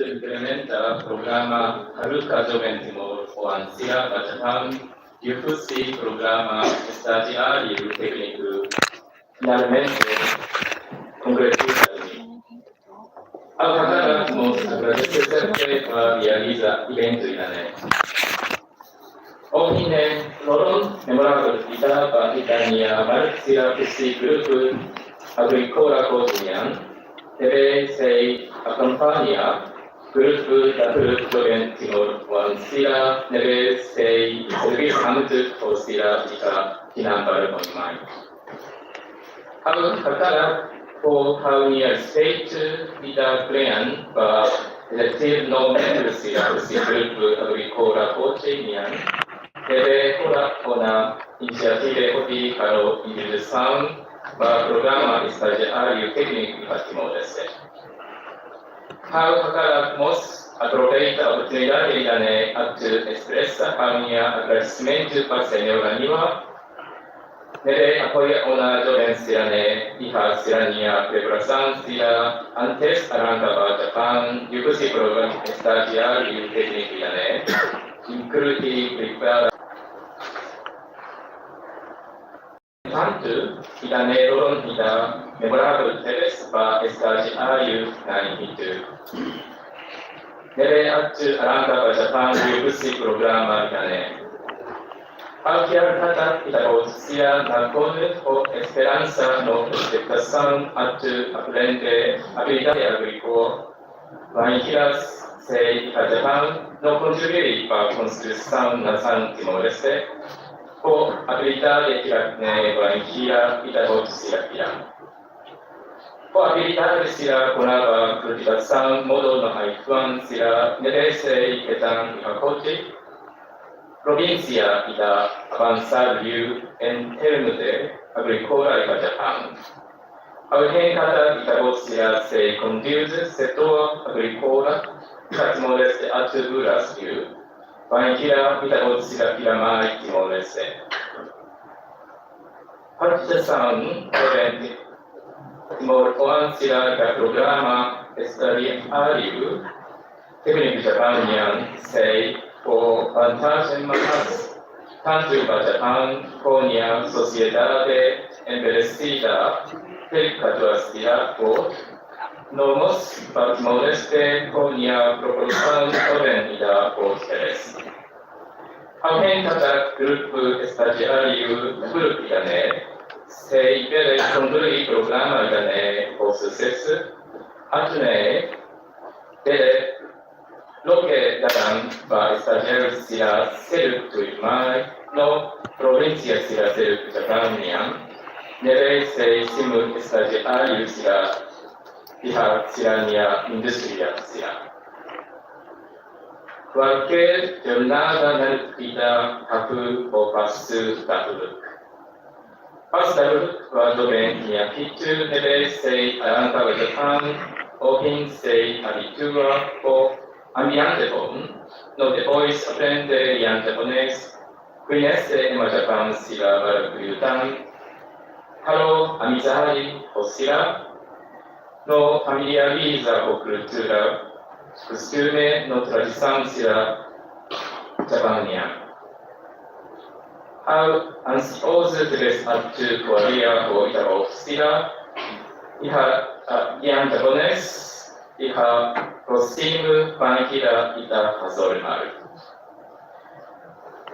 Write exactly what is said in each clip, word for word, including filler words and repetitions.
implementa programa Haruka Joven Timor-Oan sira ba Japaun, liuhusi programa estajiáriu tékniku, finalmente konkretiza. Ha'u hakarak mós agradese sempre ba realiza eventu ida-ne'e. Ohin ne'e loron memorável ida ba ita-nia maluk sira husi grupu agríkola Koti nian, ne'ebé sei akompaña grupu dahuluk joven Timor-Oan sira ne'ebé sei serbisu hamutuk ho sira iha tinan balu oin mai. Ha'u hakarak fó ha'u-nia respeitu ida kle'an ba eletu no membru sira husi grupu agríkola Koti nian, ne'ebé hola ona inisiativa hodi halo introdusaun ba programa estajiáriu tékniku iha Timor-Leste. Ha'u hakarak mós aproveita oportunidade ida-ne'e atu espresa ha'u-nia agradesimentu ba Señora Niwa, ne'ebé apoia ona joven sira-ne'e iha sira-nia preparasaun sira antes arranka ba Japaun, liuhusi programa estajiáriu tékniku ida-ne'e, inklui prepara. Tantu, ida-ne'e loron ida memorável tebes ba estajiáriu na'in hitu ne'ebé atu arranka ba Japaun liuhusi programa ida-ne'e. Ha'u fiar katak ita-boot sira nakonu ho esperansa no espetasaun atu aprende abilidade agríkola bainhira sei iha Japaun no kontribui ba konstrusaun nasaun Timor-Leste, ho abilidade hirak-ne'e bainhira ita-boot sira fiar. Ho abilidade sira kona-ba kultivasaun modo no ai-fuan sira ne'ebé sei hetan iha Koti, provínsia ida avansadu liu en termu de agríkola iha Japaun. Ha'u hein katak ita-boot sira sei konduz setór agríkola iha Timor-Leste atu buras liu, bainhira ita-boot sira fila mai Timor-Leste. Partisipasaun joven Timor-Oan sira iha programa estajiáriu tékniku Japaun nian sei fó vantajen maka'as, tantu ba Japaun ho nia sosiedade envelhesida, ferik-katuas sira boot, no mós ba Timor-Leste ho nia populasaun joven ida boot tebes. Ha'u hein katak grupu estajiáriu dahuluk ida-ne'e sei bele konklui programa ida-ne'e ho susesu, atu nune'e bele loke dalan ba estajiáriu sira seluk tuirmai no provínsia sira seluk Japaun nian ne'ebé sei simu estajiáriu sira iha sira-nia indústria sira. Kualkér jornada na'in ida hahú ho pasu dahuluk. Pasu dahuluk ba joven na'in hitu ne'ebé sei arranka ba Japaun, ohin sei abitua ho ambiente boot, no depois aprende lian japonés, koñese ema Japaun sira barak liután, halo amizade ho sira, no familiariza ho kultura, kostume no tradisaun sira Japaun nian. Ha'u ansiozu tebes atu ko'alia ho ita-boot sira iha, ah, lian japonés, iha prósimu bainhira ita hasoru malu.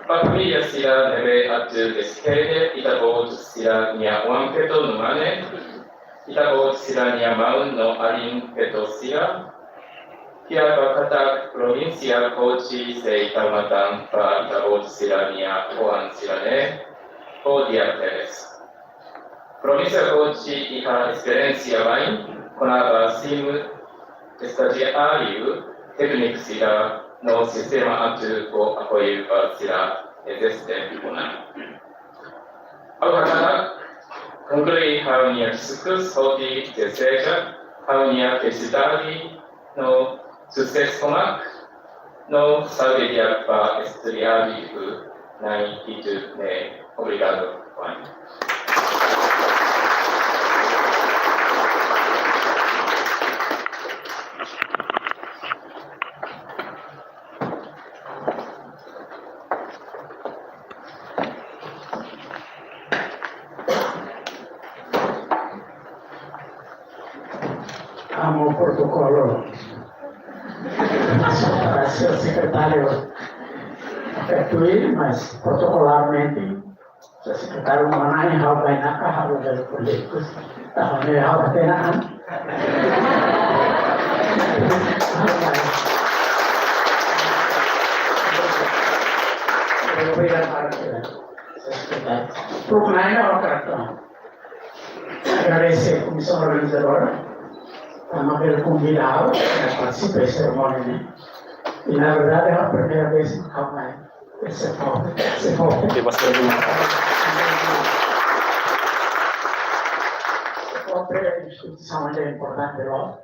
Ba família sira ne'ebé atu despede ita-boot sira-nia oan-feto no mane, ita-boot sira-nia maun no alin feto sira, fiar ba katak provínsia Koti sei tau matan ba ita-boot sira-nia oan sira-ne'e ho di'ak tebes. Provínsia Koti iha esperiénsia baibain kona-ba simu estajiáriu tékniku sira no sistema atu fó apoiu ba sira eziste ona. Ha'u hakarak konklui ha'u-nia diskursu hodi dezeja ha'u-nia felisidade no susesu tomak no saúde di'ak ba estajiáriu na'in hitu ne'e. Obrigadu, Juan. protokolu. Para señór sekretáriu, até tuir, mas protokolarmente, señór sekretáriu manán ha'u bainaka, ha'u bele polítikus. Tanba ne'e ha'u hatene an. Obrigadu para señór sekretáriu. Por mais, não, cartão. Agradese komisaun organizadora, tanba bele konvida ha'u para partisipa iha serimónia ne'e. I, na verdade, é a primeira vez que ha'u mai. Esse é forte, esse é forte. Tem bastante. Esse é forte, a instituição é importante, logo.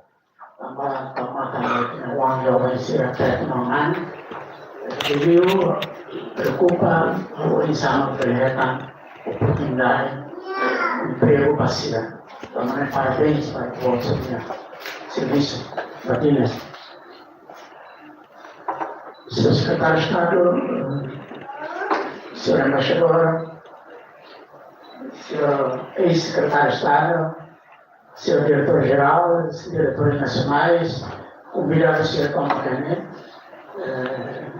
Tanba, tanba, tanba, oan joven sira, tecnoman, liuliu preokupa oinsá mak bele hetan oportunidade empregu ba sira. Tanba ne'e parabéns ba ita-boot sira-nia servisu, ba Dines. Señór Sekretáriu Estadu, señór Embaixadór, señór eis-sekretáriu Estadu, señór diretór-jerál, diretores nasionais, konvidadus sira tomak iha ne'e. Eh,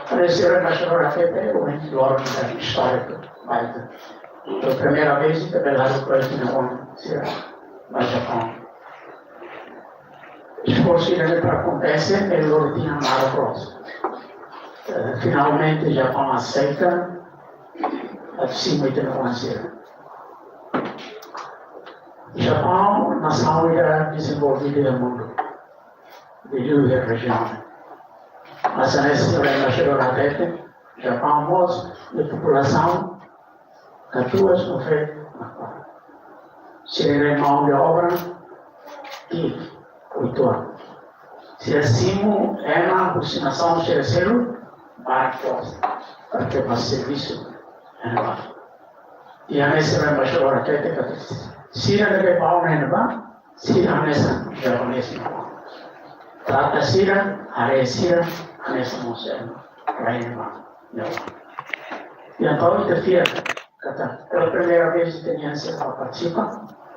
para señór Embaixadór hatete, ohin loron ida istóriku ba ita. Pela primeira vez, ita bele halo projetu ne'e oan sira ba Japaun. Esforsu ida-ne'e para akontese, ne'e lori tinan barak loos. Eh, finalmente, Japaun aseita atu simu ita-nia oan sira. Japaun nasaun ida dezenvolvidu iha mundu, liuliu iha rejiaun. Mas hanesan señór embaixadór hatete, Japaun mós nia populasaun katuas-nove-nulu. Sira-nia mão de obra ki'ik, uitoan. Sira simu ema husi nasaun sira seluk ba fora, para atu bá servisu iha ne'ebá. I hanesan embaixadór hatete katak sira ne'ebé bá ona iha ne'ebá, sira hanesan japonés nian. Trata sira, haree sira hanesan mós ema rai ne'ebá. Ne'ebá. I entaun ita fiar katak pela primeira vez ita-nia oan sira bá partisipa,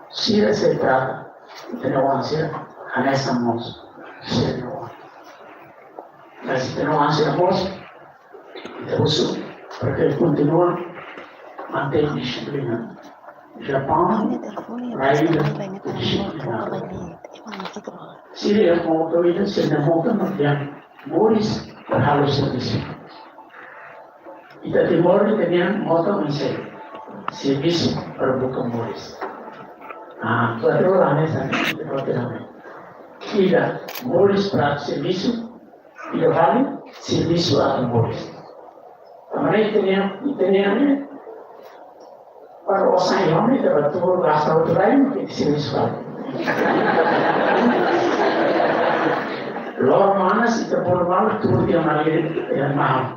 sira sei trata ita-nia oan sira hanesan mós sira-nia oan. Mas ita-nia oan sira mós, ita husu para ke kontinua mantein dixiplina. Japaun rai ida dixiplina. Sira iha moto ida, sira-nia moto mak dehan moris para halo servisu. Ita Timor, ita-nia moto mak servisu para buka moris. Ah, betul lah, hanesan ita, ita, ita. Ida moris para servisu, ida fali servisu atu moris. Tanba ne'e ita-nia, ita-nia, para osan iha ne'e, ita bá tuur gasta hotu rai, ita servisu fali. Loron manas, ita bolu malu tuur tiha malu, tiha malu.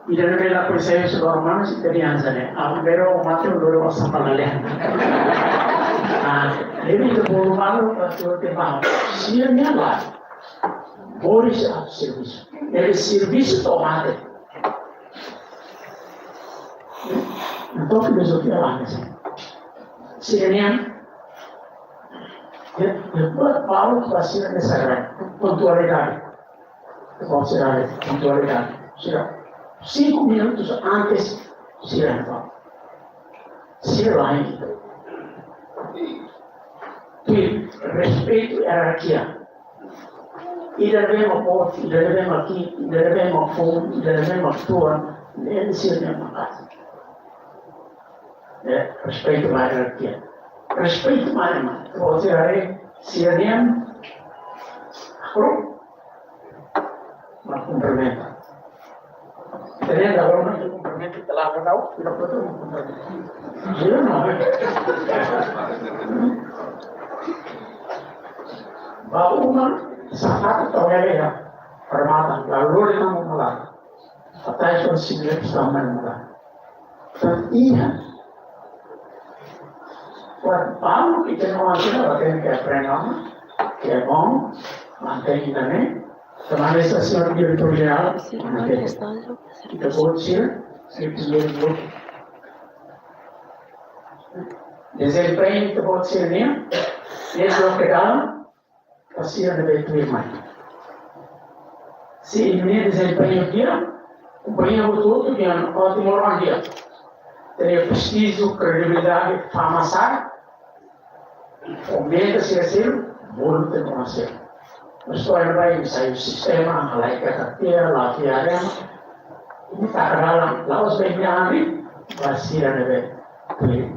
Ida ne'ebé la konsege servisu loron manas, ita dehan hanesan ne'e: "Ah, bero mate, bero osan ba lalehan." Ah, ne'ebé ita bolu malu bá tuur tiha malu. Sira-nia lae. Moris atu servisu. Ne'ebé servisu to'o mate. Entaun, filozofia laran hanesan ne'e. Sira-nian, ya, ya, buat balu ba sira-nia sagradu, pontualidade. Pontualidade, pontualidade. Sira, cinco minutos antes, sira entra. Sira la'en. Tuir respeitu hierarkia. Ida ne'ebé mak boot, ida ne'ebé mak ki'ik, ida ne'ebé mak foun, ida ne'ebé mak tuan, ne'e sira-nia maka'as. Ya, respeitu ba hierarkia. Respeitu ba ema. Ita-boot sira haree, sira-nian, akru, mak kumprimenta. Ita-nian dala ruma ita kumprimenta, ita la tahu, ita foto mak kumprimenta. Iya, no? Bá uma, sapatu tau hela iha permata, lalu lori tama malar. Atrás do cimento está uma malar. Tan iha. Buat balu ita-nia oan sira, ita tenke aprende ona, ke é bom, mantein ida-ne'e. Tanba hanesan señór diretór-jerál, ita-boot sira, ita-boot sira, dezempeñu ita-boot sira-nian, Ne'e loke dalan ba sira ne'ebé tuir mai. Se imi-nia dezempeñu di'ak, kompañia hotu-hotu di'ak, ó Timor-Leste di'ak. Tenke prestíjiu, kredibilidade, fama sa'e, fomenta sira seluk, bolu Timor-Leste. Mas to'o iha ne'ebá imi sai husi sistema, halai katak tiha, la fiar ema. Imi taka dalan, la'ós ba imi-nia an de'it, ba sira ne'ebé tuir.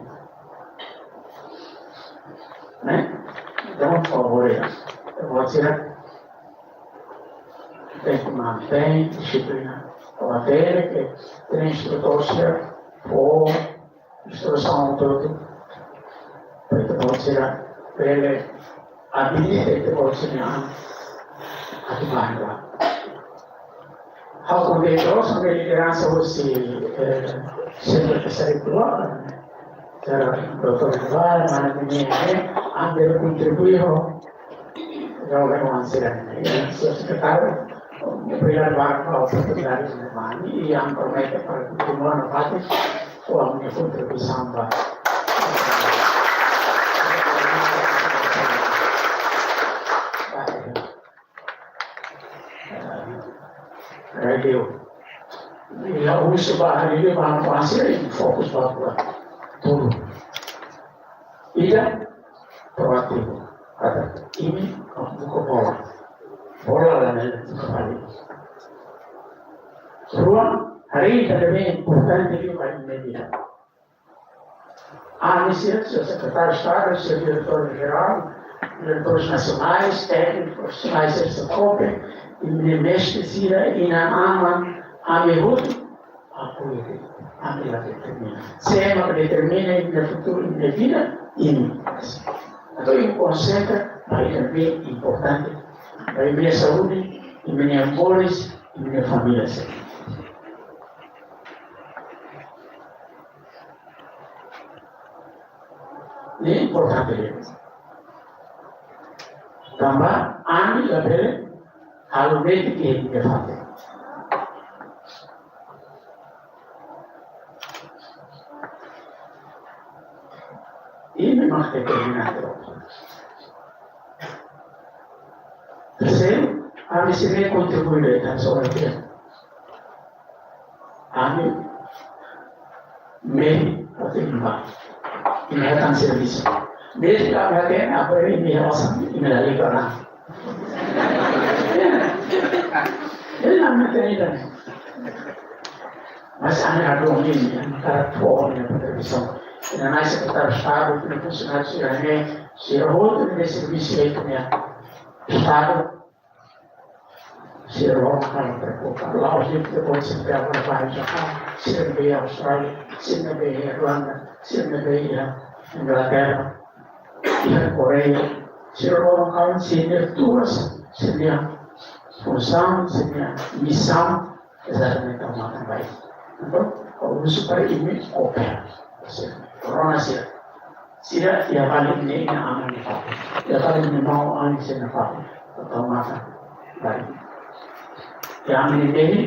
Ne'e? Entaun, favór, ita-boot sira tenke mantein dixiplina. Ó hatene katak instrutór sira fó instrusaun hotu-hotu. Ita-boot sira bele abilita ita-boot sira-nia an atu bá iha ne'ebá. Ha'u kontente loos ho lideransa husi, eh, Sentru Espesiál Kultura, eh, doutór Ivar, mana Mimi, eh, atu kontribui ho, ho, ho, ho, sira, eh, señór sekretáriu, obrigadu ba oportunidade ne'e mai, i ami promete para kontinua nafatin, ho ami-nia kontribuisaun ba. Rádiu. Iha husi ba rádiu ba kuansi fokus ba buat tolu. Ida, proativu. Katak imi buka bola. Bola la nela buka bali. Rua, haree ida-ne'ebé importante liu ba imi-nia vida. Ami sira, señór Sekretáriu Estadu, señór Diretór Jerál, diretores nasionais, téknikus, profesionais sira SECOPE, imi-nia mestre sira, inan-aman, ami hotu, apoiu de'it, ami la determina. Sé mak determina imi-nia futuru, imi-nia vida, imi. Entaun, imi konsentra ba ida-ne'ebé importante, ba imi-nia saúde, imi-nia moris, imi-nia família sira. Ne'e importante liu. Tanba ami labele halo metin iha imi-nia fatin. Imi mak determina. Terseiru, ami sei kontribui de'it tan soal dia. Ami mehi atu imi bá. Imi hetan servisu. Desde ka ami hatene, apa ini imi osan, imi la liga ona. Imi la hatene ida-ne'e. Mas ami hakarak imi, ami hakarak fó imi-nia kontribuisaun. Inan-aman Sekretáriu Estadu, imi-nia funsionáriu sira-ne'e, sira hotu ne'ebé servisu iha ita-nia Estadu. Sira loron kalan preokupa. La'ós de'it ita-boot sira agora ba Japan, sira ne'ebé iha Austrália, sira ne'ebé iha Irlanda, sira ne'ebé iha Inglaterra, iha Koreia. Sira loron kalan sira-nia tugas, sira-nia funsaun, sira-nia misaun, ezatamente tau matan ba ita. Entaun, ha'u husu para imi koopera. Rona sira. Sira iha fali imi-nia inan-aman nia fatin. Iha fali imi-nia maun-alin sira-nia fatin. Tau matan ba ita. Iha ami-nia mehi,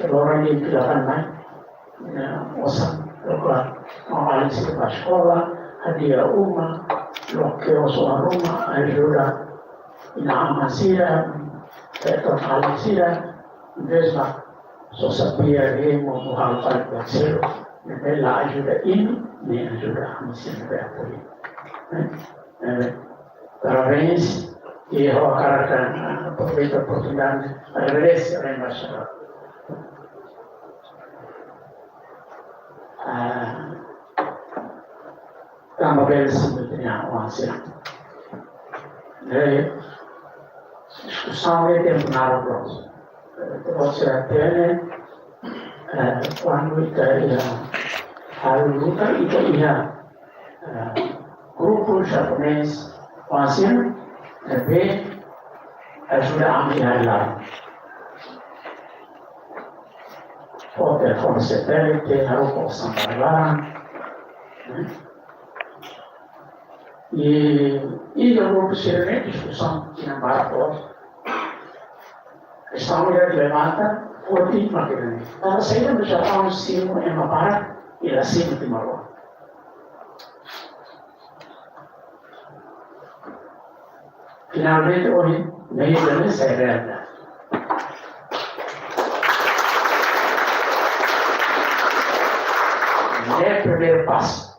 loron ne'e ita la hatene mai. Iha osan, loke maun-alin sira ba eskola, hadi'a uma, loke osan ruma, ajuda inan-aman sira, feto-alin sira, depois ba sosa bia remo, mo halo fali ba sira, ne'ebé la ajuda imi, ne'e ajuda ami sira ne'ebé apoiu. Eh, eh, parabéns, i ha'u hakarak, ah, aproveita oportunidade, agradese ba embaixadór. Ah, tanba bele simu ita-nia oan sira. Eh, diskusaun ne'e tempu naruk loos. Eh, ita-boot sira hatene, eh, kuandu ita iha, halo luta ita iha, eh, grupu japonés, oan sira, ne'ebé ajuda ami iha laran. Fó telefone satélite, halo fó sambararan. I, i iha grupu sira-ne'e diskusaun tinan barak loos. Kestaun ida levanta, forte mak ida-ne'e. Tanba saida mak Japaun simu ema barak, i la simu timoroan. Finalmente, ohin, ne'e ita-nia sai revela. Ne'e primeiru pasu.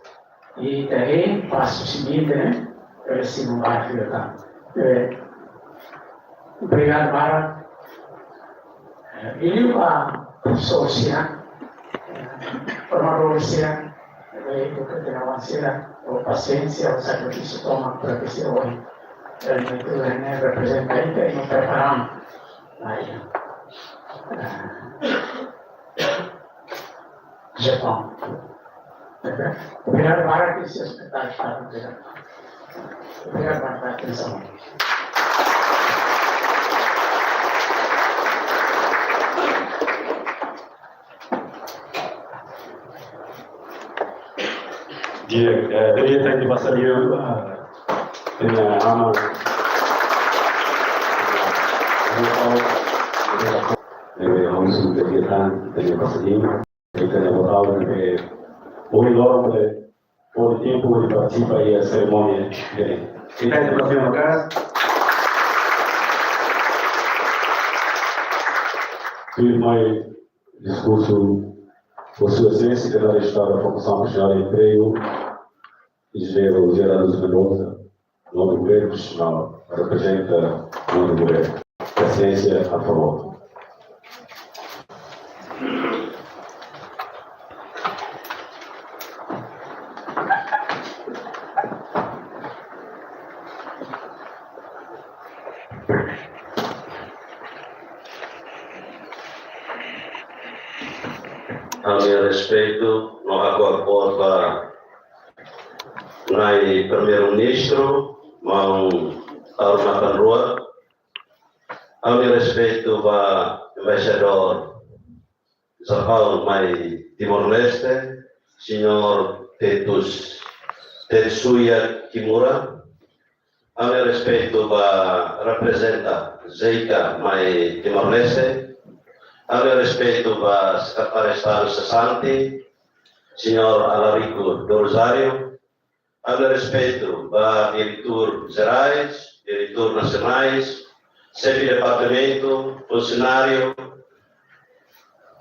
I ita hein pasu seguinte, ne'e? Ita sei ba fila tan. Eh, obrigadu barak. Eh, i liu ba profesór sira, eh, formadór sira, eh, edukadoras sira, ho pasiénsia, ho sakrifísiu tomak para ke sira ohin, eh, ne'e tuir ne'e reprezenta ita i prepara ita. Aí. Eh, Japão. Obrigadu barak, señór sekretáriu. Obrigadu barak pela atenção. Di'ak, eh, di'ak, tenke pasa liu, eh, ita-nia aman. Eh, vamos a intentar, tenke pasa liu. Ita-nia botau, eh, ohin loron, eh, hodi tempu hodi partisipa iha serimónia, eh, ita-nia edukasaun maka'as. Tuirmai diskursu Sua Exelénsia, Sekretáriu Estadu Formasaun Profisionál i Empregu, Enjeñeiru José Araújo Mendonça, no governu, no reprezenta no governu. Presença a favor. Ha'u-nia respeitu no ha'u-nia apoiu ba Na'i Primeiru-Ministru, maun Taur Matan Ruak. Ha'u-nia respeitu ba Embaixadór Japaun mai Timor-Leste, señór Tetus, Tetsuya Kimura. Ha'u-nia respeitu ba reprezenta JICA mai Timor-Leste. Ha'u-nia respeitu ba Sekretáriu Estadu sesante, señór Alarico do Rosário. Ha'u-nia respeitu ba diretór jerais, diretór nasionais, xefe departamentu, funsionáriu,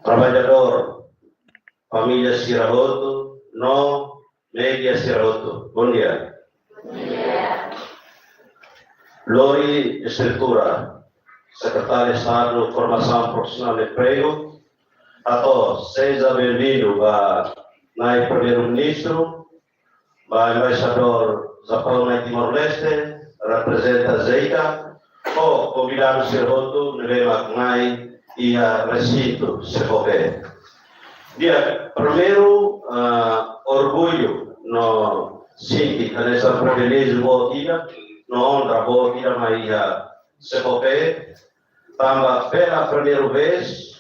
traballadór, família sira hotu, no média sira hotu. Bondia. Bondia. Lori estrutura, Sekretáriu Estadu Formasaun Profisionál i Empregu, hato'o seja benvindu ba Na'i Primeiru-Ministru, ba Embaixadór Japaun mai Timor-Leste, reprezenta JICA, ho konvidadu sira hotu ne'ebé mak mai iha resintu SEFOPE. Di'ak, primeiru, ah, orgullu no sente hanesan priviléjiu boot ida, no onra boot ida mai iha SEFOPE, tanba pela primeira vez,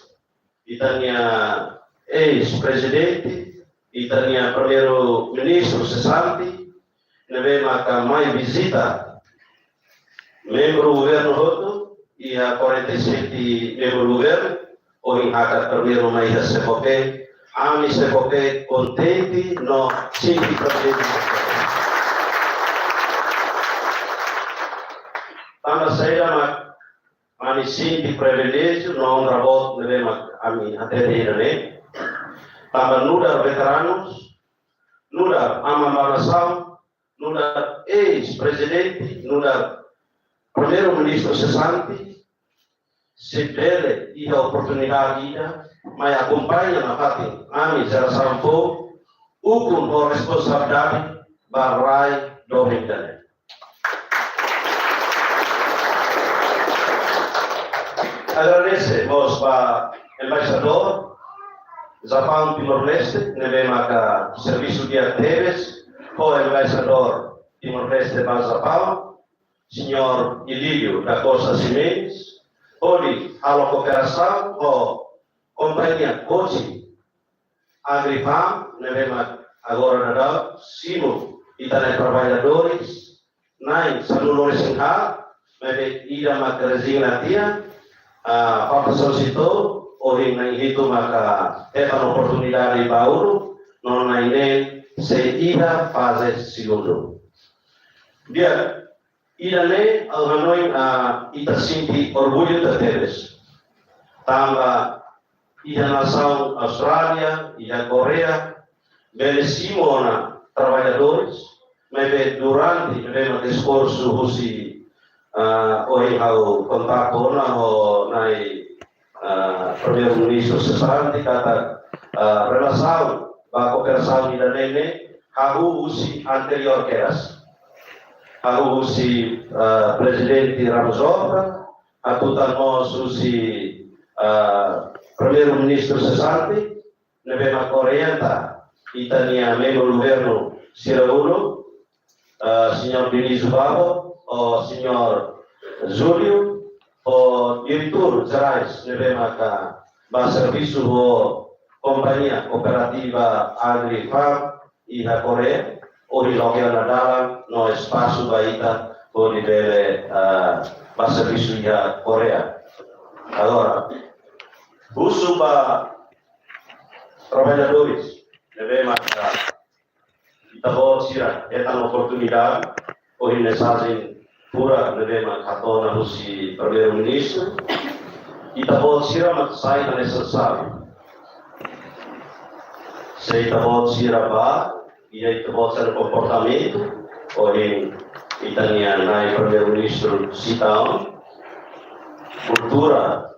ita-nia eis-prezidente, ita-nia primeiru-ministru sesante, ne'ebé maka mai vizita membru governu hotu, iha quarenta e sete membru governu, ohin hakat primeiru mai iha SEFOPE, ami SEFOPE kontente no sente prazer. Tanba saida mak ami sente priviléjiu no onra boot ne'ebé mak ami hatete ida-ne'e. Tanba nu'udar veteranus, nu'udar aman ba nasaun, nu'udar eis-prezidente, nu'udar primeiru-ministru sesante, se bele iha oportunidade ida, mai akompaña nafatin ami jerasaun foun, ukun ho responsabilidade ba rai doben ida-ne'e. Agradese mós ba Embaixadór Japaun Timor-Leste, ne'ebé maka servisu di'ak tebes ho Embaixadór Timor-Leste ba Japaun, señór Ilídio da Costa Ximenes, hodi halo kooperasaun ho kompañia Koci Agrifam, ne'ebé mak agora daudaun simu ita-nia traballadores na'in sanulu-resin-haat, maibé ida mak rezigna tiha, ah, falta só situ, ohin na'in hitu maka hetan oportunidade balu, no na'in neen sei iha faze segundu. Di'ak, Ida-ne'e ha'u hanoin, ah, ita sente orgullu tebes. Tanba iha nasaun Austrália, iha Koreia, bele simu ona traballadores, maibé durante ne'ebé mak esforsu husi, ah, ohin ha'u kontaktu ona ho Na'i, ah, Primeiru-Ministru sesante katak, ah, relasaun ba kooperasaun ida-ne'e ne'e hahú husi anteriór kedas. Hahú husi, ah, Prezidente Ramos Horta, hatutan mós husi, ah, Primeiru-Ministru sesante, ne'ebé mak orienta ita-nia membru governu sira uluk, ah, Señór Dionísio Babo, ho Señór Júlio, ho diretór jerais ne'ebé maka ba servisu ho kompañia kooperativa Agri Farm iha Koreia, hodi loke ona dalan no espasu ba ita hodi bele, ah, ba servisu iha Koreia. Agora, husu ba traballadores ne'ebé maka ita-boot sira hetan oportunidade, ohin mensajen furak ne'ebé mak hato'o ona husi Primeiru-Ministru. Ita-boot sira mak sai hanesan xave. Se ita-boot sira bá, iha ita-boot sira komportamentu, ohin ita-nia Na'i Primeiru-Ministru sita ona, kultura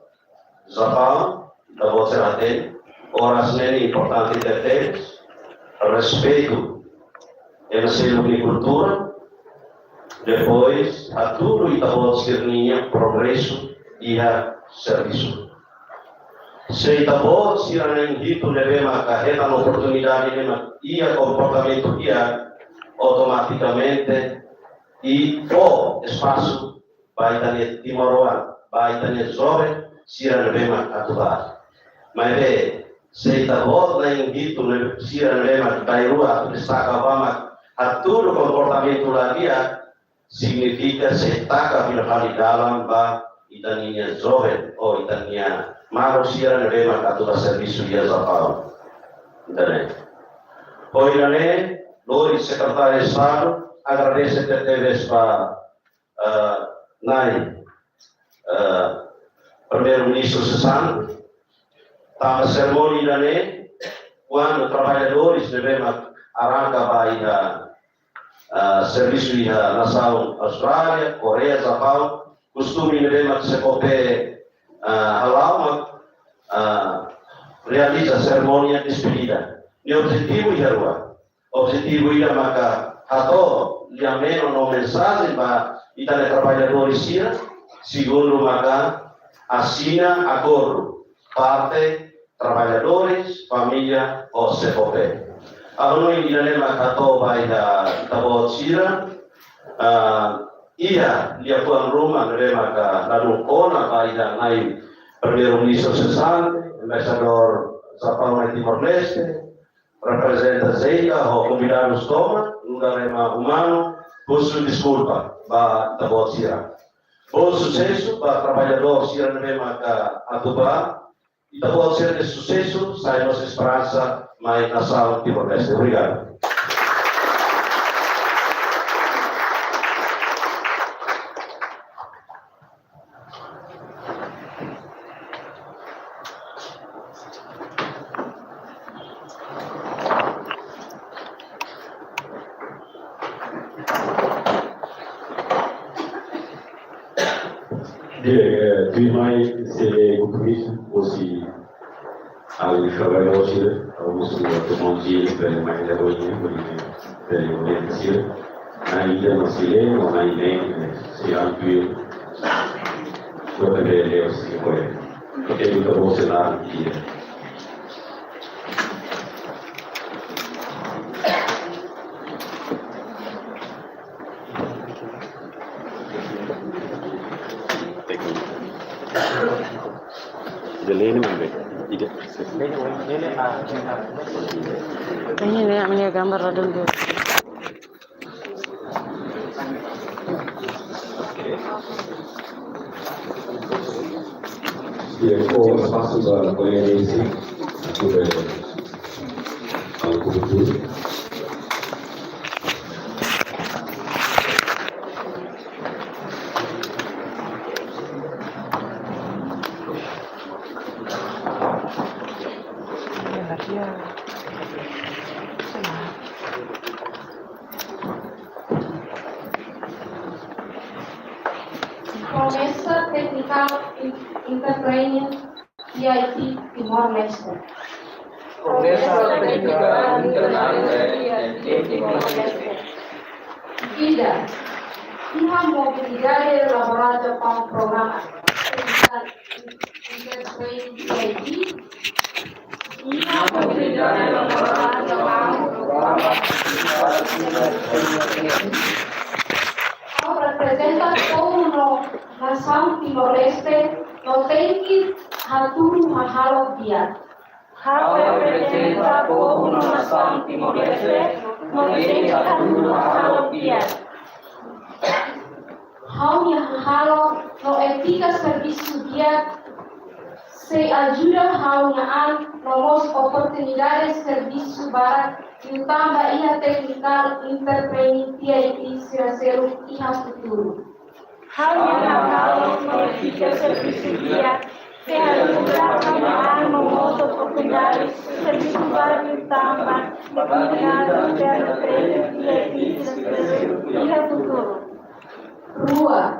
Japaun, ita-boot sira hatene, oras ne'e importante tebes, respeitu ema seluk nia kultura, depois hatudu ita-boot sira-nia progresu iha servisu. Se ita-boot sira na'in-hitu ne'ebé maka hetan oportunidade ne'e mak iha komportamentu di'ak, automatikamente iha espasu ba ita-nia timoroan, ba ita-nia joven sira ne'ebé mak atu bá. Maibé, se ita-boot na'in-hitu ne'e sira ne'ebé mak bainrua atu destaka bá mak hatudu komportamentu la di'ak, signifika sei taka fila fali dalan ba ita-nia joven, ou ita-nia maluk sira ne'ebé mak atu bá servisu iha Japaun. Entaun, ho ida-ne'e, lori Sekretáriu Estadu, agradese tebes ba, ah, Na'i, ah, Primeiru-Ministru sesante, tanba serimónia ida-ne'e, kuandu traballadores ne'ebé mak arranka bá iha, ah, servisu iha nasaun Austrália, Koreia, Japaun, kostume ne'ebé mak SEFOPE, ah, hala'o mak, ah, realiza serimónia despedida. Nia objetivu iha rua. Objetivu ida maka hato'o lia-menon no mensajen ba ita-nia traballadores sira, segundu maka asina akordu parte traballadores, família ho SEFOPE. Ha'u hanoin ida-ne'e maka hato'o ba ita-boot sira, ah, iha liafuan ruma ne'ebé maka ladún kona ba ita-nia Primeiru-Ministru sesante, Embaixadór Japaun iha Timor-Leste, reprezenta JICA ho konvidadus tomak, nu'udar ema umanu, husu deskulpa ba ita-boot sira. Bom susesu ba traballadór sira ne'ebé maka atu bá, ita-boot sira-nia susesu sai mós esperansa mai nasaun Timor-Leste. Obrigadu. Di'ak, eh, tuirmai sei lee kompromisu, ou se alin fala ba osi, ou se atu mão de pele mai da boina, pele mai da boina. Ainda não se lê, não há ninguém, eh, se há um pio, quando vê, lê o se foi. Porque nunca vou ser nada, dia. Ida lene mande. Ida. Ini nih, ini gambar radung dia. Oke. Di'ak, fó espasu ba kolega Desi. Aku dah, aku betul. Promesa Technical Entrepreneur T I T Timor-Leste. Promesa Technical Entrepreneur T I T Timor-Leste. Ida, iha mobilidade laboratóriu Japaun programa Technical Entrepreneur T I T. Iha mobilidade laboratóriu Japaun programa Technical Entrepreneur T I T. Ha'u reprezenta povu no nasaun Timor-Leste no tenke hatudu hahalok di'ak. Ha'u reprezenta povu no nasaun Timor-Leste no tenke hatudu hahalok di'ak. Ha'u-nia hahalok no étika servisu di'ak sei ajuda ha'u-nia an no mós oportunidade servisu barak liután ba iha Technical Entrepreneur T I T sira seluk iha futuru. Ha'u-nia hahalok no étika servisu di'ak sei ajuda ha'u-nia an no mós oportunidade servisu barak liután ba Technical Entrepreneur T I T sira seluk iha futuru. Rua,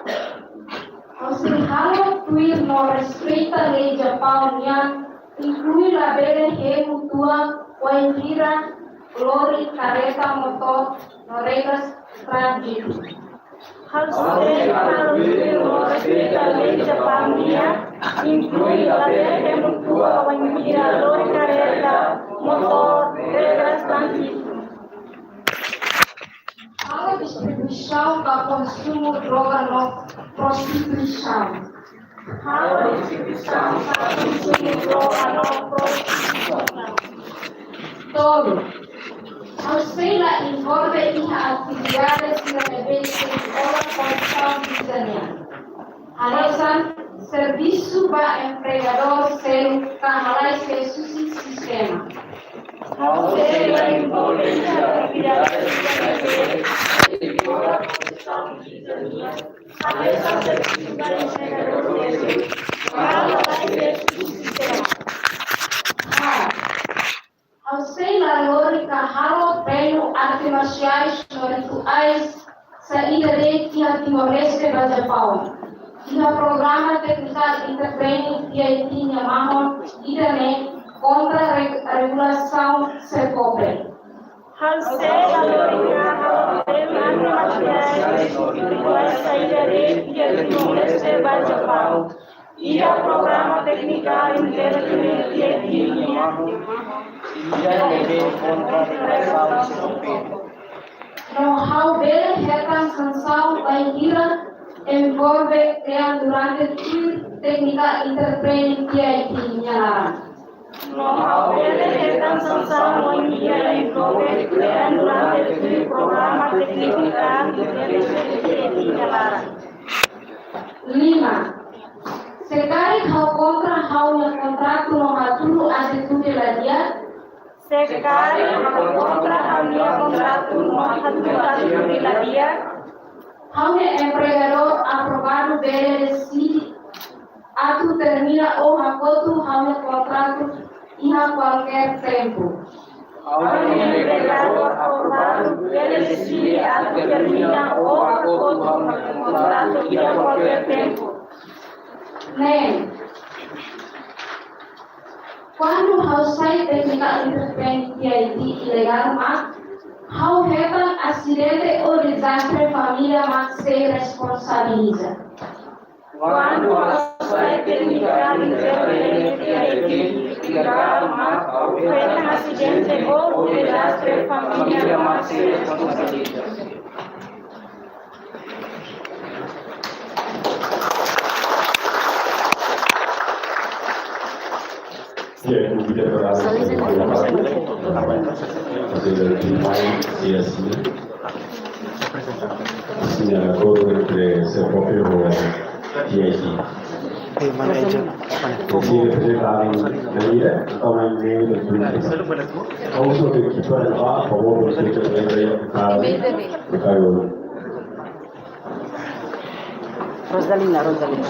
ha'u sei halo tuir no respeita lei Japaun nian, inklui labele hemu tua wainhira lori, kareta, motór no regras tránzitu. Ha'u sei halo tuir no respeita lei Japaun nian, inklui labele hemu tua wainhira lori, kareta, motór, regras tránzitu. Halo distribuisaun ba konsumu droga no prostituisaun. Halo distribuisaun ba konsumu droga no prostituisaun. Tolu, ha'u sei la envolve iha atividade sira ne'ebé sei hola kondisaun biza nian. Hanesan servisu ba empregadór seluk ka halai sees husi sistema. Ha'u sei la envolve iha atividade sira ne'ebé sei hola kondisaun biza nian. Hanesan servisu ba empregadór seluk ka halai sees husi sistema. Haat, ha'u sei la lori ka halo treinu arte marsiais no rituais saida de'it iha Timor-Leste ba Japaun. Iha programa Technical Entrepreneur T I T nia mahon ida-ne'e kontra reg-, regulasaun SEFOPE. Ha'u sei la lori ka halo treinu arte marsiais no rituais saida de'it iha Timor-Leste ba Japaun. Iha programa Technical Entrepreneur T I T nia mahon ida-ne'e kontra regulasaun SEFOPE. No ha'u bele hetan sansaun bainhira envolve kle'an durante tuir Technical Entrepreneur T I T nia laran. No ha'u bele hetan sansaun bainhira envolve kle'an durante tuir programa Technical Entrepreneur T I T nia laran. Lima, se karik ha'u kontra ha'u-nia kontratu no hatudu atitude la di'ak. Se karik ha'u kontra ha'u-nia kontratu no hatudu atitude la di'ak. Ha'u-nia empregadór aprovadu bele deside atu termina ou hakotu ha'u-nia kontratu iha kualkér tempu. Ha'u-nia empregadór aprovadu bele deside atu termina ou hakotu ha'u-nia kontratu iha kualkér tempu. Neen, kuandu ha'u sai Technical Entrepreneur T I T ilegál mak, ha'u hetan asidente ou dezastre, família mak sei responsabiliza. Kuandu ha'u sai Technical Entrepreneur T I T ilegál mak, ha'u hetan asidente ou dezastre, família mak sei responsabiliza. Ia, convida para a Señora Timai, e assim, señora Goro entre SEFOPE e T I T. Sim, representado na ilha, então é meio da política. Vamos ver aqui para lá, por favor, vamos ver aqui para lá. Rosalina, Rosalina.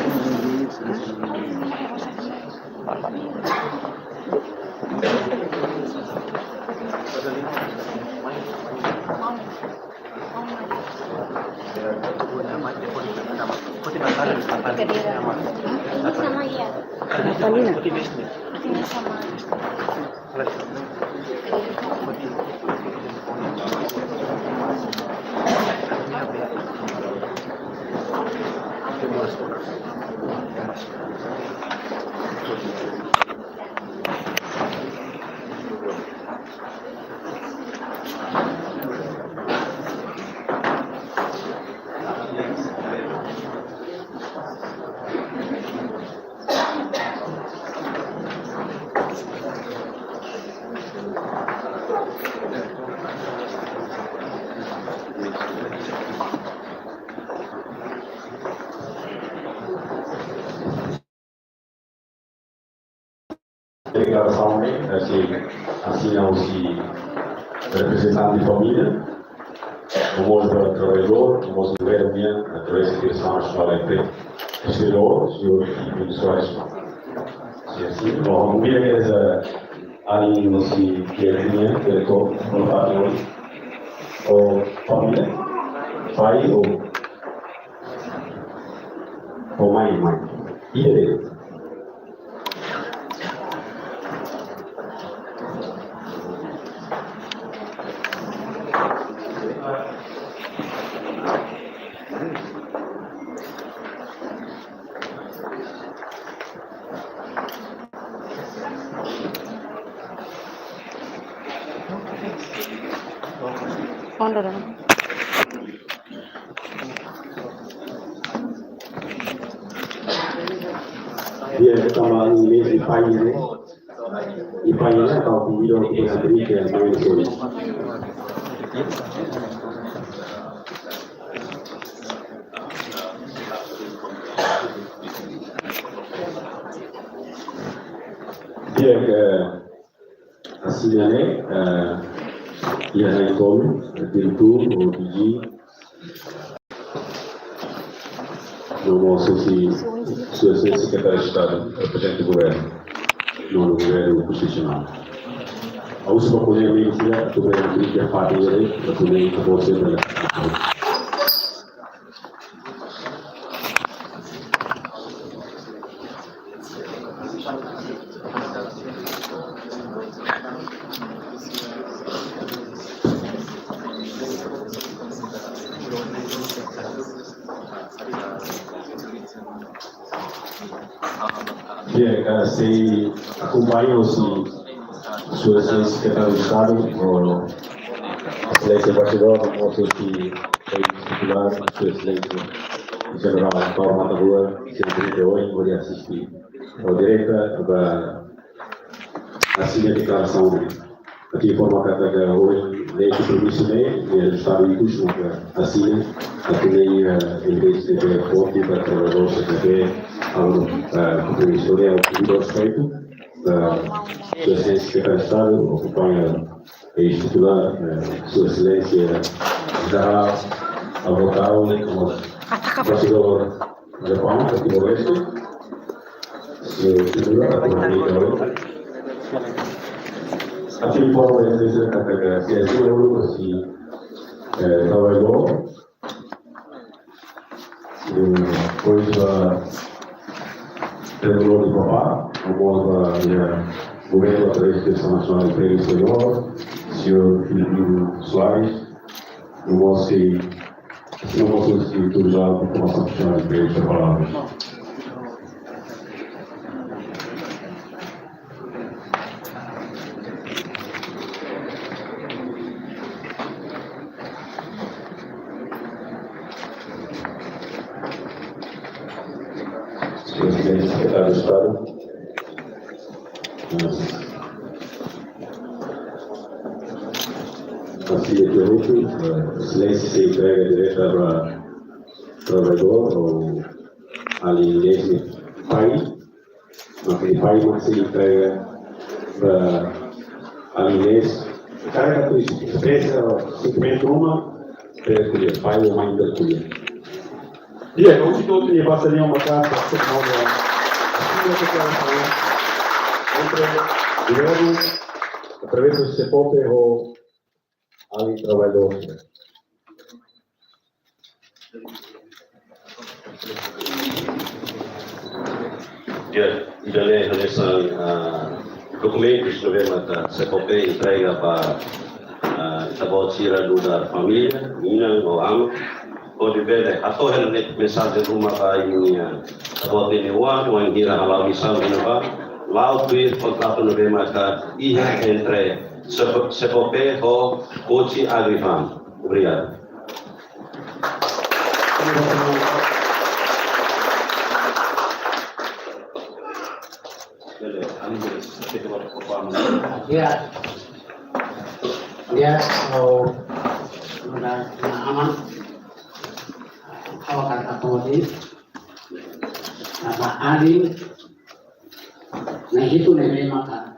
Deklarasaun ne'e, eh, sei asina husi reprezentante família, no mós ba trabalhadór, no mós governu nian, através de Diresaun Nasionál Empregu Exteriór, señór Filipe Soares. Sei asina, no, mira que esa alin no sei que nian, que to, no patrimóniu, o família, pai o, o mãe, mãe. E Di'ak, ita mai iha painel, iha painel, entaun konvida atu brinka, mai sori. Di'ak, eh, asina ne'e, eh, iha na'in-tolu, eh, diretór, ou D G, no mós husi Sua Exelénsia Sekretáriu Estadu, reprezentante governu, no governu konstitusionál. Ha'u husu ba kolega ami sira atu bele brinka iha fatin ne'e, atu bele ita bose bele. Di'ak, eh, sei akompaña husi Sua Exelénsia Sekretáriu Estadu, no Exelénsia Embaixadór, no mós husi país titulár, Sua Exelénsia Jenerál Taur Matan Ruak, sei brinka ohin, hodi asiste, hodi direta ba asina deklarasaun ne'e. Atu informa katak ohin ne'e kompromisu ne'e, ne'e Estadu ikus maka asina, atu nune'e, eh, em vez de ver forte para trabalhadór C T P, halo, eh, kompromisu ne'e, ha'u pidi respeitu, eh, Sua Exelénsia Sekretáriu Estadu, akompaña, eh, titulár, eh, Sua Exelénsia Jenerál Álvaro Tau, no Embaixadór Japaun, iha Timor-Leste, señór Figura, atu brinka ohin. Atu informa ba sira katak, eh, sei asina uluk husi, eh, trabalhadór, eh, depois ba Tribunál de Papá, no mós ba, eh, governu através de Diresaun Nasionál Empregu Exteriór, señór Filipino Soares, no mós sei, no mós sei tudo já com a informação que já veio para falar. Señór Sekretáriu Estadu, asina ne'e, eh, Sua Exelénsia sei entrega direta ba trabalhadór, ou alin ne'e pai, mas pai mak sei entrega ba alin ne'e, karik atu espresa sentimentu ruma, pero ko'alia, pai ou mãe ko'alia. Di'ak, ha'u husu atu basa liman ba karik, asina deklarasaun entre governu, Através do SEPOPE ho alin trabalhadór. Ya, ida-ne'e hanesan, ah, dokumentus ne'ebé maka SEPOPE entrega ba, ah, ita-boot sira nu'udar família, inan ou aman, hodi bele hato'o hela ne'e mensajen ruma ba imi-nia ita-boot ninian, wainhira hala'o misaun iha ne'ebá, la'o tuir kontratu ne'ebé maka iha entre SEPOPE ho Koci Agrifarm. Obrigadu. Ya, ya, so, na, na aman, ha'u hakarak hato'o de'it, na ba alin na'in-hitu ne'ebé maka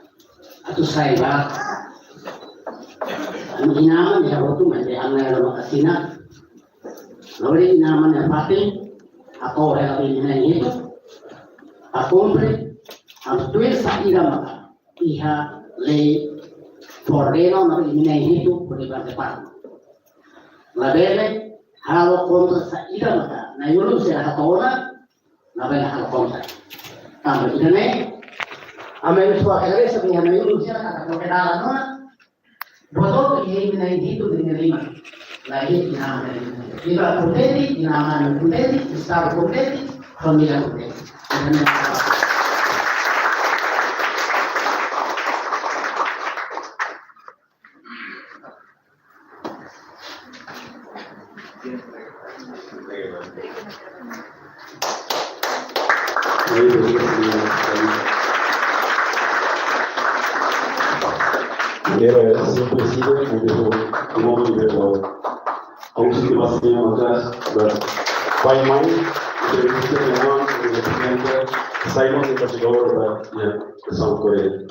atu sai ba, inan-aman iha hotu, maibé an na'in-rua maka sira. Lori inan-aman iha fatin, hato'o hela ba imi na'in-hitu, hato'o kumpre, hato'o tuir saida maka iha lei koordena ona imi na'in-hitu hodi ba depan. Labele halo kontra saida maka na'in-ulun sira hato'o ona, labele halo kontra. Tanba ida-ne'e, ami agradese ba iha na'in-ulun sira katak ko'alia dalan ona, boot hotu iha imi na'in-hitu nia liman. Laiha inan-aman nia liman. Ita kontente, inan-aman kontente, estadu kontente, família kontente. Ida-ne'e. Era simples, simple, como digo, como se te vas a llamar, pai, mãe, entrevista de mãe, de repente, saímos de Portugal, ya, estamos con él.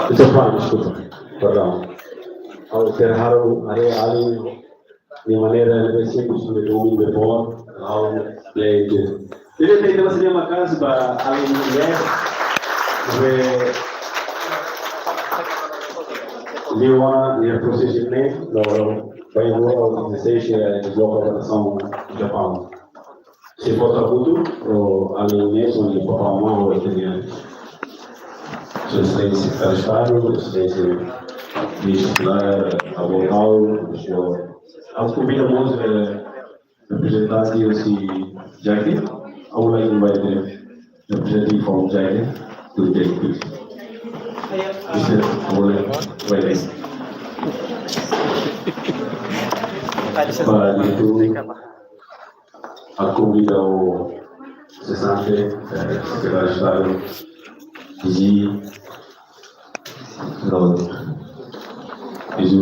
Deskulpa, deskulpa. Perdão. Ha'u terharu, haree alin nia maneira ne'ebé simples, ne'ebé domin, ne'ebé boot, ha'u lente. Ele tem que ser uma casa para alin inglés, de Leona, e a procession name, no, vai embora, o dezasseis, é, desloka para nação Japão. Se for trabuto, o, a minha mesa, onde o papá, mamá, o italiano. Sua Excelência Secretário de Estado, Sua Excelência Ministro da Avogado, o senhor. Ao convite a mãos, eh, representante desse Jackie, ao lá em Baile, representante from Jackie, do Jackie. Isso é, ao lá em Baile. Para itu, a convida o cessante, eh, secretário de Estado, Dizzy, não, Dizzy,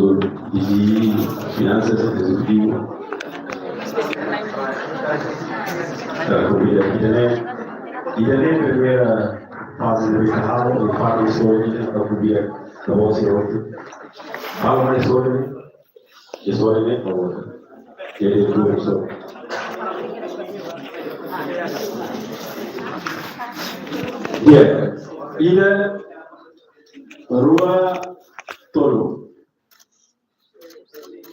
Dizzy Finanças, Executivo. A convida ida-ne'e, ida-ne'e primeira faze de trabalho, de fato, isso hoje, a convida da bolsa hoje. Fala mais sobre Istória ne'e, por favor. Jadi, profesór. Bien. Ida, rua, tolu.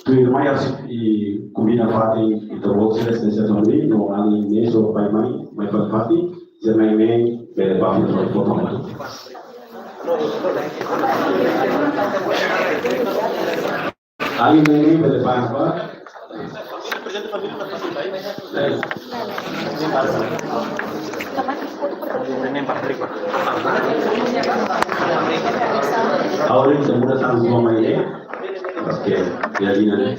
Tuirmai, i kombina fatin, i tolu, se, se, se, no, ani, neso, pai, mai, mai, fatin, se, mai, mai, bele, ba, foto, foto. Alin ne'e bele pasa. Agora ita muda tan dua mai ne'e. Oke, jadi ne'e.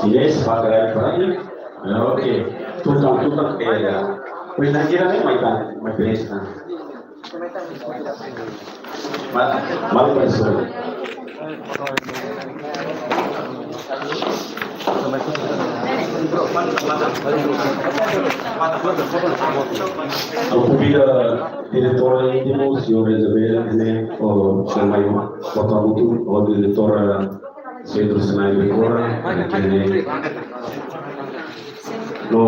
Ini sebagai berarti. Ya, oke. Tutang, tutang, eh, ya. Pois na kira ne'e mai tan, mai presta. Vale, vale, profesór. Ha'u konvida diretór íntimu, señór Isabel, ne'e, o, señór Maio, Botamutu, o diretór, eh, Sentru Sinai Bekora, ne'e, no,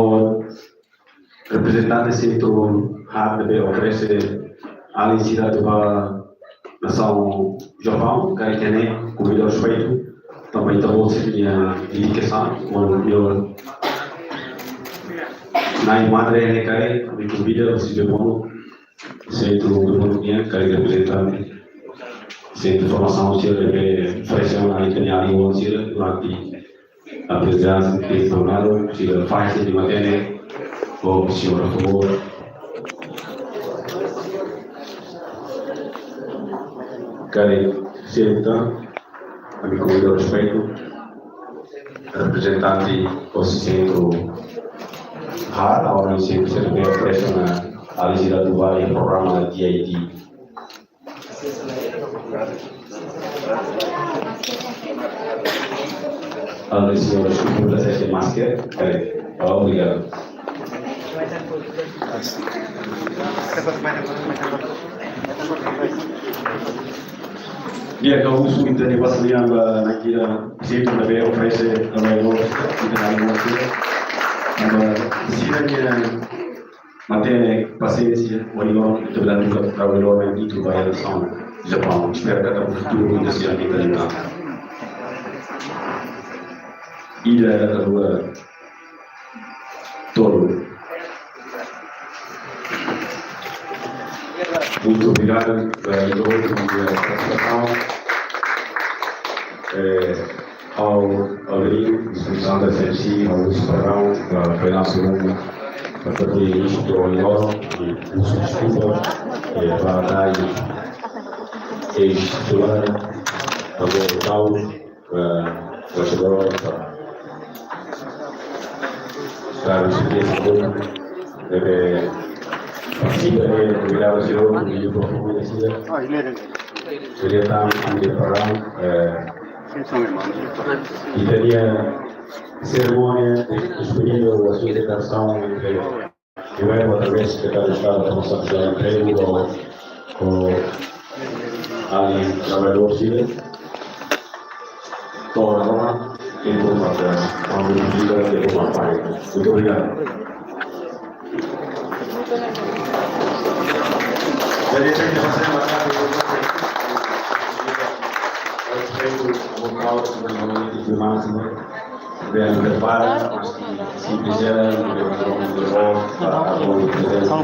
Reprezentante Sentru Har ne'ebé oferese alin sira atu bá nasaun Japaun, karik ita-nia konvida ho respeitu, tanba ita-boot sira-nia dedikasaun, ho nia na'in madre ne'e karik, ami konvida husi Bebonu, Sentru Bebonu nian, karik reprezentante Sentru Formasaun sira ne'ebé oferese ona ita-nia alin sira durante aprendizagem temporária, sira fahe sira-nia matenek, ho señora, por favór. Karik senta, ami konvida ho respeitu, reprezentante husi Sentru Har, agora ami sempre serve a presiona a visita do vale programa da D I D. Alin sira, deskulpa, ita sei masker. Eh, obrigadu. Di'ak, ha'u husu ita-nia basa lian ba naran sira ne'ebé oferese, ne'ebé oferese, ita-nia alin sira. Tanba sira-nia matenek, pasiénsia, ohin loron ita bele buka traballadór ne'e ita ba nasaun Japaun. Espera katak futuru ita sei ita lima. Ida, ida, rua, tolu. Muito obrigado, eh, pela participação. Eh, Ao abrir a inscrição da S M C, ao Luís Pardão, para foi nosso aluno, para fazer isto ao Ioro, e peço desculpa, eh, para dar ex-titular, para o tal, para o jogador, para, para o serviço todo, eh, participa de, de gravação, e o professor, seria também de Pardão, eh, Ita-nia serimónia de despedida ou a sua declaração entre, primeiro, através do Secretário de Estado da Promoção Social e Emprego, ou, ou alin traballadór sira. To'o agora, tempu para, para a visita, tempu para a parte. Muito obrigado. Jadi, saya ingin pastikan bahwa respeito ao local, mas realmente de máxima, bem prepara, mas que se quiser, não tem problema de rol, para a boa presença.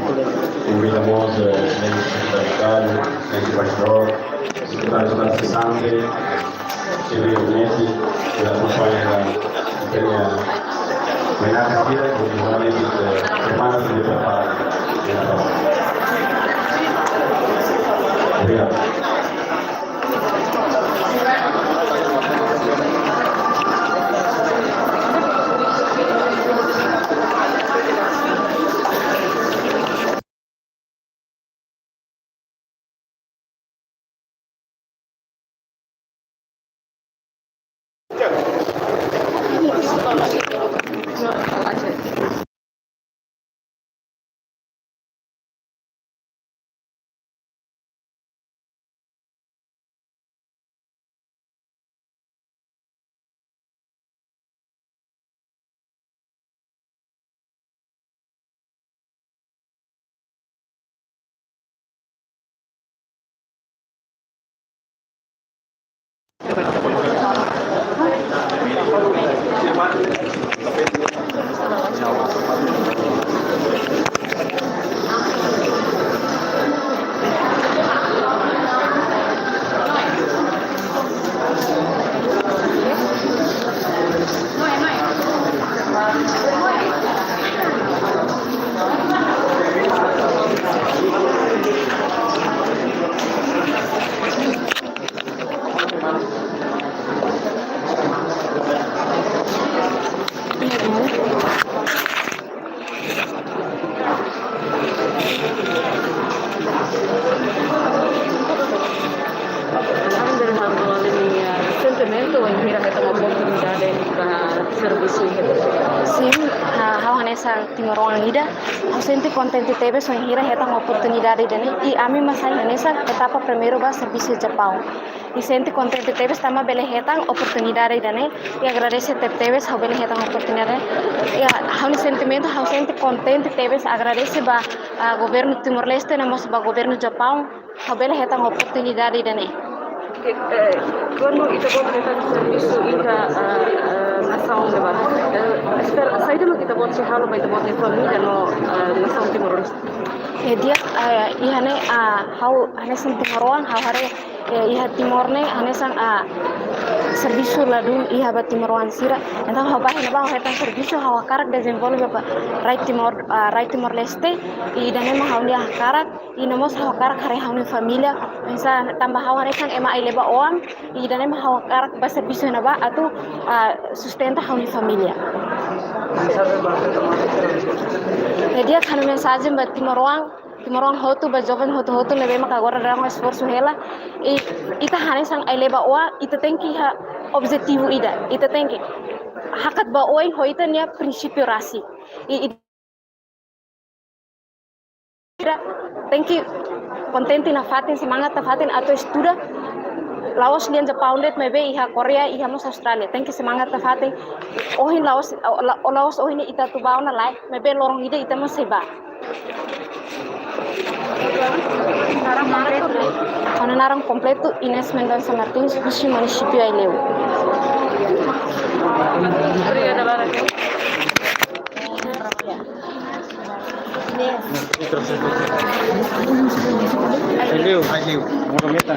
Convidamos, eh, excelente secretário, excelente pastor, secretário de Estado cessante, Sira realmente, ela acompanha a, tem a, tem a carteira, que realmente, eh, semana que me prepara. Obrigado. hanesan timoroan ida, ha'u sente kontente tebes wainhira hetan oportunidade ida-ne'e, i ami mak sai hanesan etapa primeiru ba servisu Japaun. I sente kontente tebes tanba bele hetan oportunidade ida-ne'e, i agradese tebetebes ha'u bele hetan oportunidade. I ha'u-nia sentimentu, ha'u sente kontente tebes, agradese ba, ah, governu Timor-Leste, no mós ba governu Japaun, ha'u bele hetan oportunidade ida-ne'e. Oke, eh, kuandu ita-boot hetan servisu iha, eh, eh, nasaun ne'ebá, eh, espera, saida mak ita-boot sei halo ba ita-boot nia família no, eh, nasaun Timor-Leste? Eh, di'ak, eh, iha ne'e, ah, ha'u hanesan timoroan, ha'u haree, eh, iha Timor ne'e hanesan, ah, servisu ladún iha ba timoroan sira. Entaun ha'u bá iha ne'ebá, ha'u hetan servisu, ha'u hakarak dezenvolve ba rai Timor, ah, rai Timor-Leste, i ida-ne'e mak ha'u-nia hakarak, i no mós ha'u hakarak haree ha'u-nia família, hanesan tanba ha'u hanesan ema ai-leba-oan, i ida-ne'e mak ha'u hakarak bá servisu iha ne'ebá atu, ah, sustenta ha'u-nia família. Jadi, ha'u-nia mensajen ba timoroan, timoroan hotu, ba joven hotu-hotu ne'ebé maka agora daudaun esforsu hela, i ita hanesan ai-leba-oan, ita tenke iha objetivu ida, ita tenke hakat ba oin ho ita-nia prinsípiu rasik. I, i ita tenke kontente nafatin, semangat nafatin atu estuda. La'ós lian Japaun de'it, maibé iha Koreia, iha mós Austrália. Tenke semangat nafatin. Ohin la'ós, la-, la'ós ohin ita atu bá ona lae, maibé loron ida ita mós sei bá. Ha'u-nia naran kompletu Ines Mendonça Martins, husi munisípiu Aileu. Obrigada, Lara. Aileu. Aileu. Monumentu.